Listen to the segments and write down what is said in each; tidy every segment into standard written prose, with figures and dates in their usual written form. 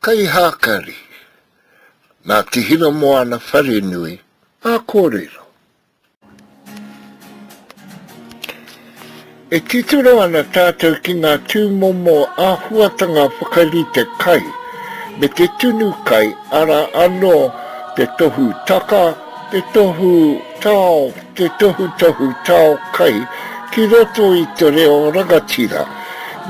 Kai hākari, nā Te Hiramoana Wharenui ngā kōrero. E titiro ana tātou ki ngā tūmomo āhuatanga whakarite kai me te tunu kai arā anō te tohu taka, te tohu tao, te tohutohu tao kai ki roto i te reo rangatira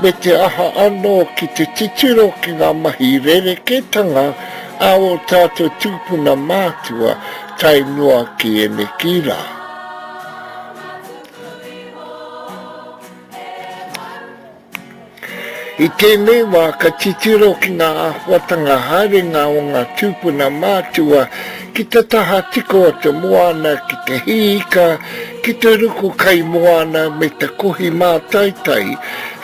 me te aha anō ki te titiro ki ngā mahi rerekētanga a ō tātou tūpuna mātua tae noa ki ēneki rā. I tēnei wā ka titiro ki ngā āhuatanga haerenga o ngā tūpuna mātua ki te taha tiko o te moana ki te hī ika, ki te ruku kai moana me te kohi mātaitai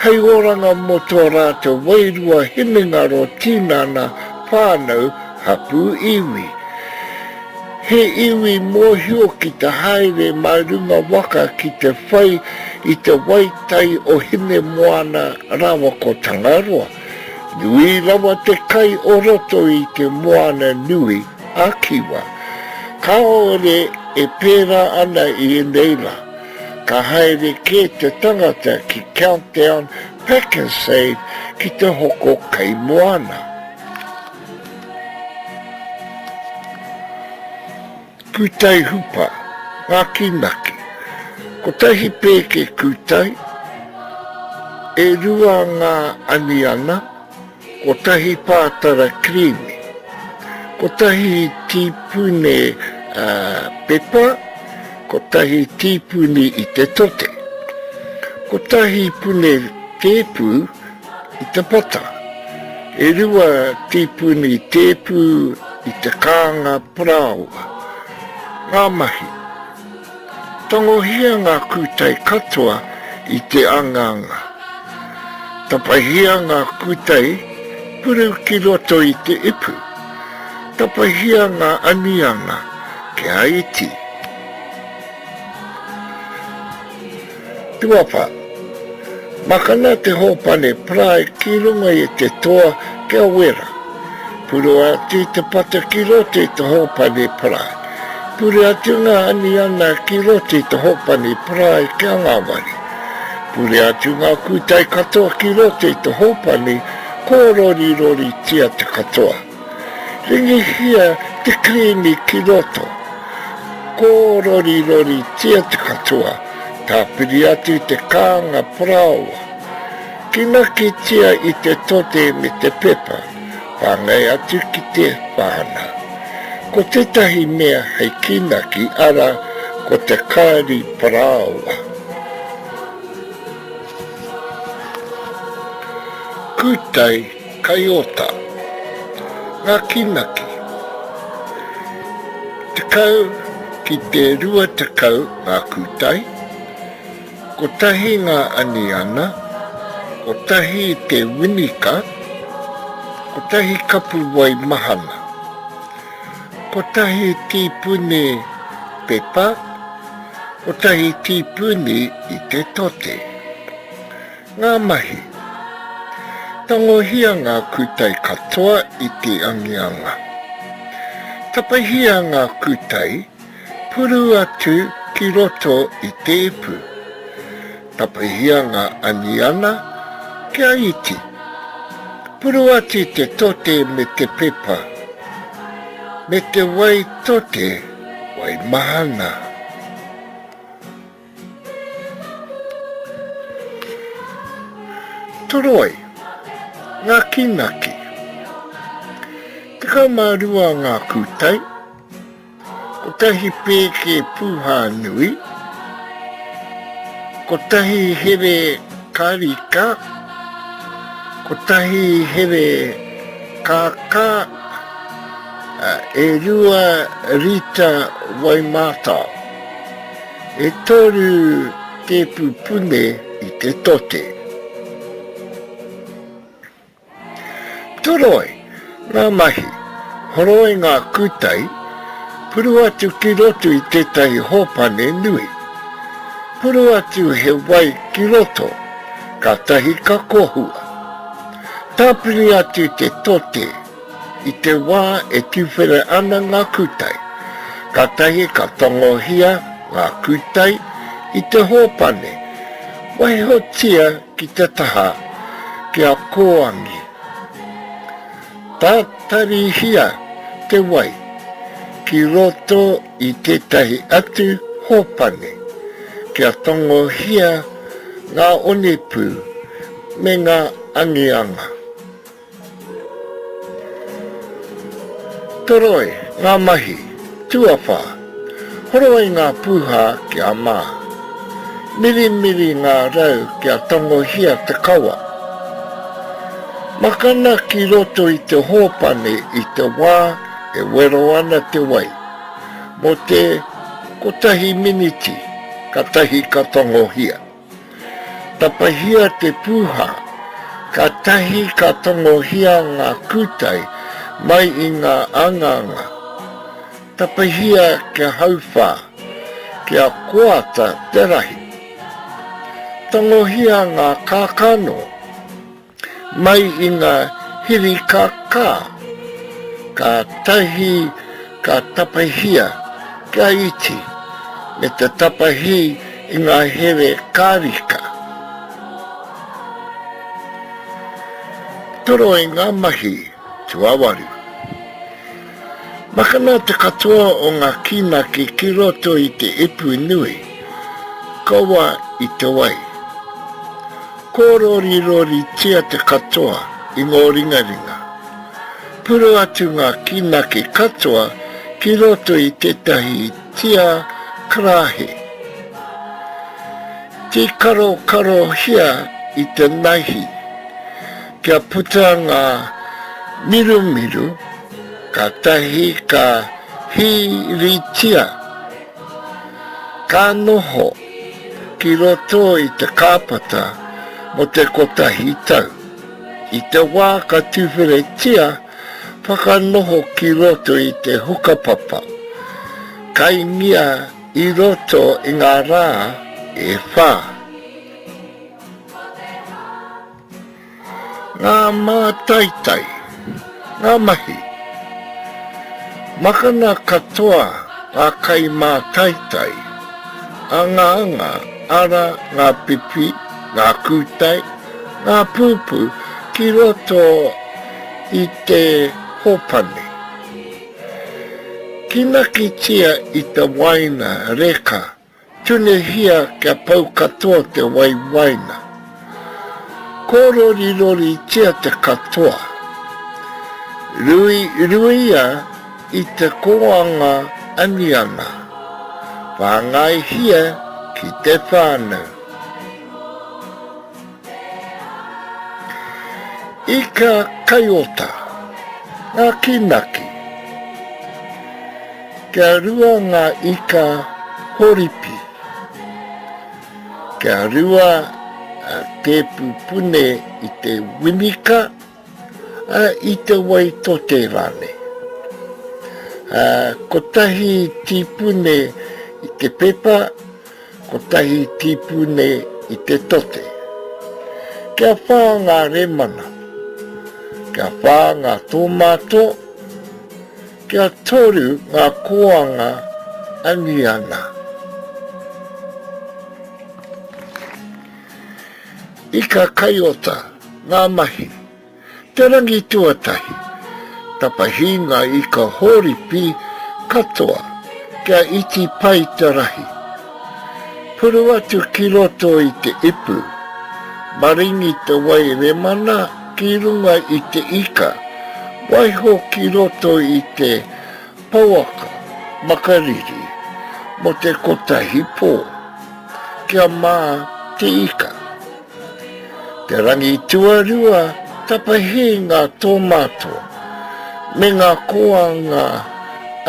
hei oranga mō tō rātou wairua hinengaro tinana, whānau, hapū iwi. He iwi mōhio ki te haere mā runga waka ki te whai i te wai tai o Hinemoana rāua ko Tangaroa. Nui rawa te kai o roto i te moana nui a Kiwa. Kāore e pērā ana i ēnei rā. Ka haere kē te tangata ki Countdown Pak'n'Save ki te hoko kai moana. Kūtai hupa, ngā kīnaki. Kotahi pēke kūtai, e rua ngā aniana, kotahi pātara kirīmi, kotahi tīpune pepa, kotahi tīpuni i te tote, kotahi pune tēpu, I te pata, e rua tīpuni tēpu i te kānga parāoa. Ngā mahi. Tangohia ngā kūtai katoa i te angaanga. Tapahia ngā kūtai puru ki roto i te ipu. Tapahia ngā aniana kia iti. Tuawha, makana te hōpane parae ki runga i te toa kia wera. Purua atu te pata ki roto i te hōpane parae. Pure atu ngā aniana ki roto i te hōpane parae kia ngāwari. Pure atu ngā kūtai katoa ki roto i te hōpane, kōroriroritia te katoa. Ringihia te kirīmi ki roto. Kōroriroritia te katoa, tāpiri atu te kānga parāoa. Kinakitia i te tote me te pepa, whāngai atu ki te whānau. Ko tētahi mea hei kīnaki arā, ko te kāri parāoa. Kūtai Kaiota. Ngā kīnaki. 10 ki te 20 ngā kūtai, kotahi ngā aniana, kotahi te winika, kotahi kapu wai mahana, kotahi tīpuni pepa, kotahi tīpuni i te tote. Ngā mahi. Tangohia ngā kūtai katoa i te angianga. Tapahia ngā kūtai, puru atu ki roto i te ipu. Tapahia ngā aniana kia iti. Puru atu te tote me te pepa, me te wai tote, wai mahana. Toroi, ngā kīnaki. 12 ngā kūtai, kotahi pēke pūhā nui, kotahi here karika, kotahi here kākā, e rua rita wai mātao. E toru tēpu pune i te tote. Toroi, ngā mahi, horoi ngā kūtai, puru atu ki roto i tētahi hōpane nui. Puru atu he wai ki roto, kātahi ka kohua. Tāpiri atu te tote. i te wā e tuwhera ana ngā kūtai. Kātahi ka tangohia ngā kūtai i te hōpane, waihotia ki te taha kia kōangi. Tātarihia te wai ki roto i tētahi atu hōpane kia tangohia ngā onepū me ngā angianga. Toroi ngā mahi, tuawhā, horoi ngā pūhā kia mā. Mirimiri ngā rau kia tangohia te kawa. Makana ki roto i te hōpane i te wā e wero ana te wai, mō te kotahi miniti, katahi ka tangohia. Tapahia te pūhā, katahi ka tangohia ngā kūtai mai i ngā angaanga. Tapahia kia hauwhā, kia koata te rahi. Tangohia ngā kākano. Mai i ngā hirikākā, kātahi ka tapahia kia iti, me te tapahi i ngā here kārika. Toro i ngā mahi tuawaru. Makana te katoa o ngā kīnaki ki roto i te ipu nui, kaua i te wai. Kōroriroritia te katoa i ngō ringaringa. Puru atu ngā kīnaki katoa ki roto i tētahi tia karāhe. Tīkarokarohia i te naihi kia puta ngā mirumiru kātahi ka hīritia. Ka noho ki roto i te kāpata mō te kotahi tau. I te wā ka tuwheretia, whakanoho ki roto i te hukapapa. Kaingia i roto i ngā rā e whā. Ngā mātaitai, ngā mahi. Makana katoa ngā kai mātaitai, angaanga, ara, ngā pipi, ngā kūtai, ngā pūpū ki roto i te hōpane. Kīnakitia i te waina reka Tunehia kia pau katoa te wai waina. Kōroriroritia te katoa. Ruiruia i te kōanga aniana. Whāngaihia ki te whānau. Ika kaiota, ngā kīnaki. Kia rua ngā ika horipi. Kia rua a tēpu pune i te winika, a, i te wai tote rānei. A, kotahi tīpune i te pepa, Kotahi tīpune i te tote. Kia whā ngā remana. Kia whā ngā tōmato. Kia toru ngā kōanga aniana. Ika kaiota, ngā mahi. Te rangi tuatahi, tapahi ngā ika hōripi katoa kia iti pai te rahi. Puru atu ki roto i te ipu, maringi te wai remana ki runga i te ika, waiho ki roto i te pouaka makariri mo te kotahi pō, kia mā te ika. Te rangi tuarua, tapahi ngā tōmato me ngā kōanga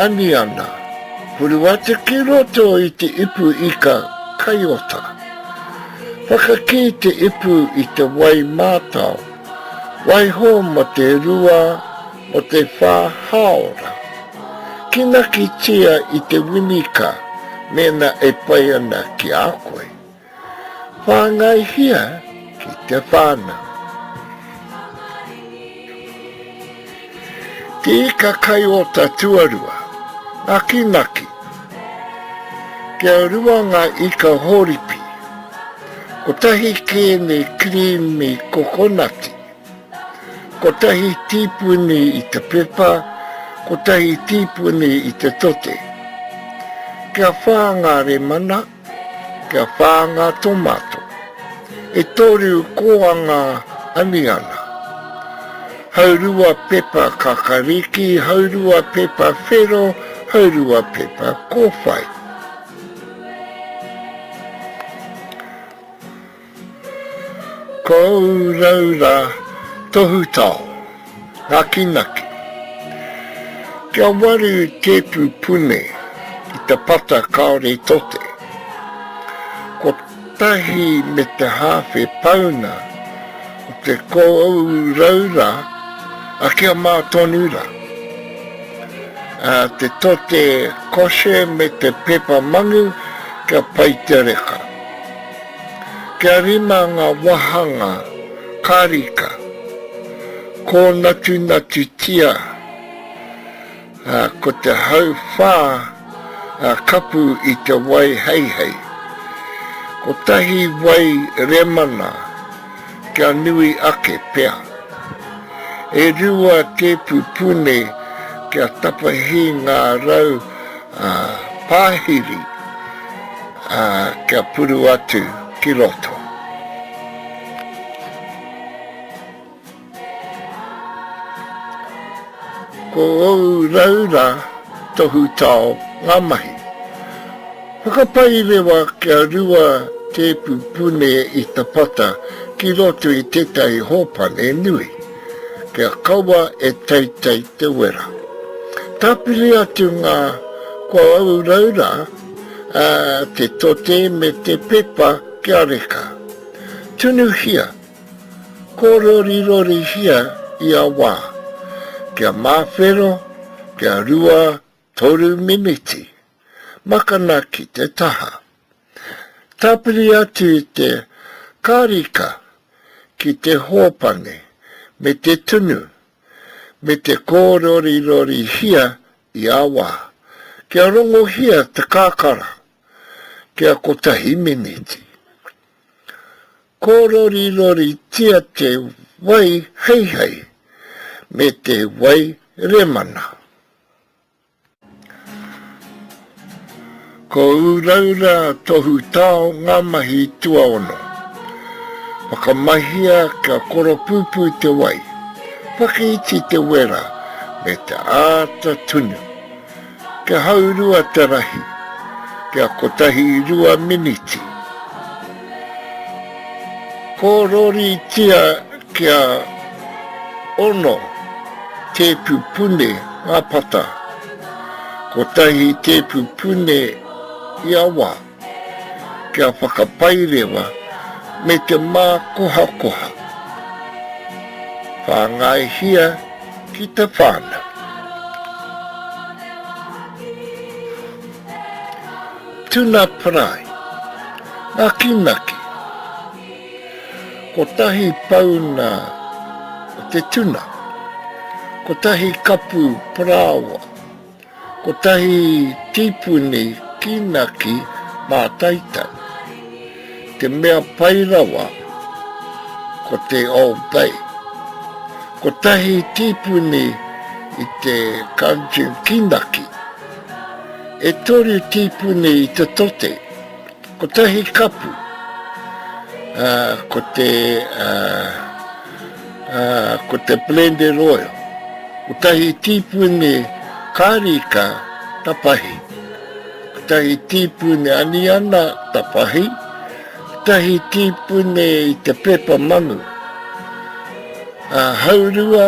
aniana, puru atu ki roto i te ipu ika kaiota. Whakakī te ipu i te wai mātao, waiho mō te rua, mō te whā hāora. Kīnakitia i te winika mēnā e pai ana ki a koe. Whāngaihia ki te whānau. Te ika kai ota tuarua, nakinaki. Kia rua ngā ika hōripi. Kotahi kēne kirīmi kokonati. Kotahi tīpuni i te pepa, kotahi tīpuni i te tote. Kia whā ngā remana, kia whā ngā tomato. E toru kōanga aniana. Haurua pepa kakariki, haurua pepa whero, haurua pepa kōwhai. Kouraura tohutao, nakinaki. Kia waru tēpu pune i te pata kāore tote. Kotahi me te hāwhe pauna o te kouraura a kia mā tonu rā. Te tote kosher me te pepa mangu kia pai te reka. Kia rima ngā wāhanga kārika, kōnatunatutia, ā, ko te hauwhā kapu i te wai heihei. Kotahi wai remana kia nui ake pea. E rua tēpu pune kia tapahi ngā rau pāhiri ā, kia puru atu ki roto. Ko ōu raura tohutao ngā mahi. Whakapairewa kia rua tēpu pune i te pata ki roto i tētahi hōpane nui, kia kaua e teitei te wera. Tāpiri atu ngā kua ōu raura, ā, te tote me te pepa kia reka. Tunuhia, kōrorirorihia ia wā, kia māwhero, kia rua, toru miniti. Makana ki te taha. Tāpiri atu te kārika ki te hōpane me te tunu, me te kōrorirorihia ia wā, kia rongohia te kakara, kia kotahi miniti. Kōroriroritia te wai heihei me te wai remana. Ko Uraura Tohutao ngā mahi tuaono. Whakamahia kia koropūpū te wai, whakaiti te wera me te āta tunu. Kia haurua te rahi, kia kotahi rua miniti. Kōroritia kia ono tēpu pune ngā pata, kotahi tēpu pune ia wā, kia whakapairewa me te mākohakoha. Whāngaihia ki te whānau. Tuna parai, nakinaki. Kotahi pauna o te tuna, kotahi kapu parāoa, kotahi tīpuni kīnaki mātaitai. Te mea pai rawa ko te Old Bay. Kotahi tīpuni i te Cajun kīnaki. E toru tīpuni i te tote. Kotahi kapu, ā, ko te, ā, ā, ko te blended oil. Kotahi tīpuni kārika tapahi. Kotahi tīpuni aniana tapahi. Kotahi tīpuni i te pepa mangu. Ā, haurua,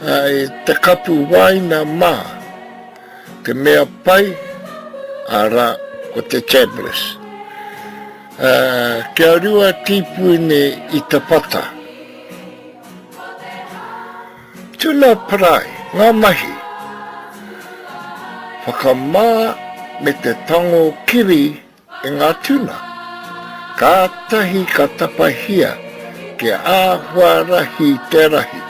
ā, i te kapu wāina mā. Te mea pai, arā, ko te Chablis. Ā, kia rua tīpune i te pata. Tuna parai, ngā mahi. Whakamā me te tango kiri e ngā tuna. Kātahi ka tapahia kia āhua rahi te rahi.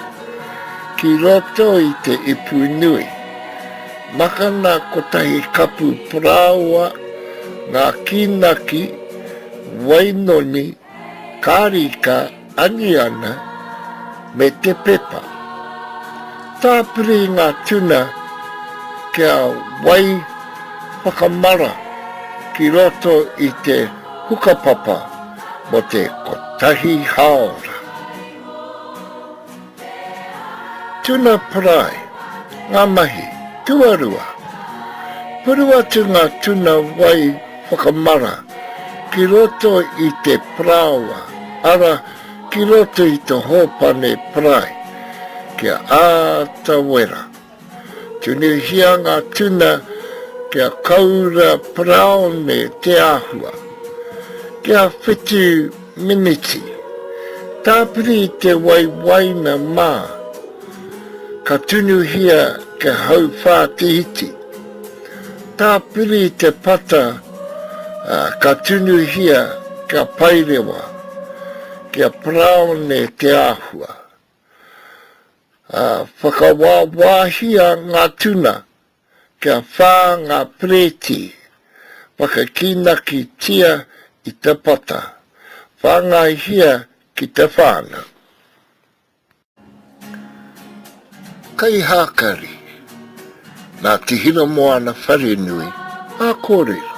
ki roto i te ipu nui. Makana kotahi kapu parāoa, ngā kīnaki, wainoni, kārika, aniana, me te pepa. Tāpiri ngā tuna kia wai whakamara ki roto i te hukapapa mō te kotahi hāora. Tuna parae, ngā mahi, tuarua. Puru atu ngā tuna wai whakamara ki roto i te parāoa, ara, ki roto i te hōpane parae, kia āta wera. Tunuhia ngā tuna kia koura paraone te āhua. Kia whitu miniti. Tāpiri te wai waina mā. Ka tunuhia kia hauwhā te iti. Tāpiri te pata, ka tunuhia kia paerewa, kia paraone te āhua. Ā, whakawāwāhia ngā tuna kia whā ngā perēti, whakakīnakitia i te pata, whāngaihia ki te whānau. Kai hākari, nā Te Hiramoana Wharenui ngā kōrero.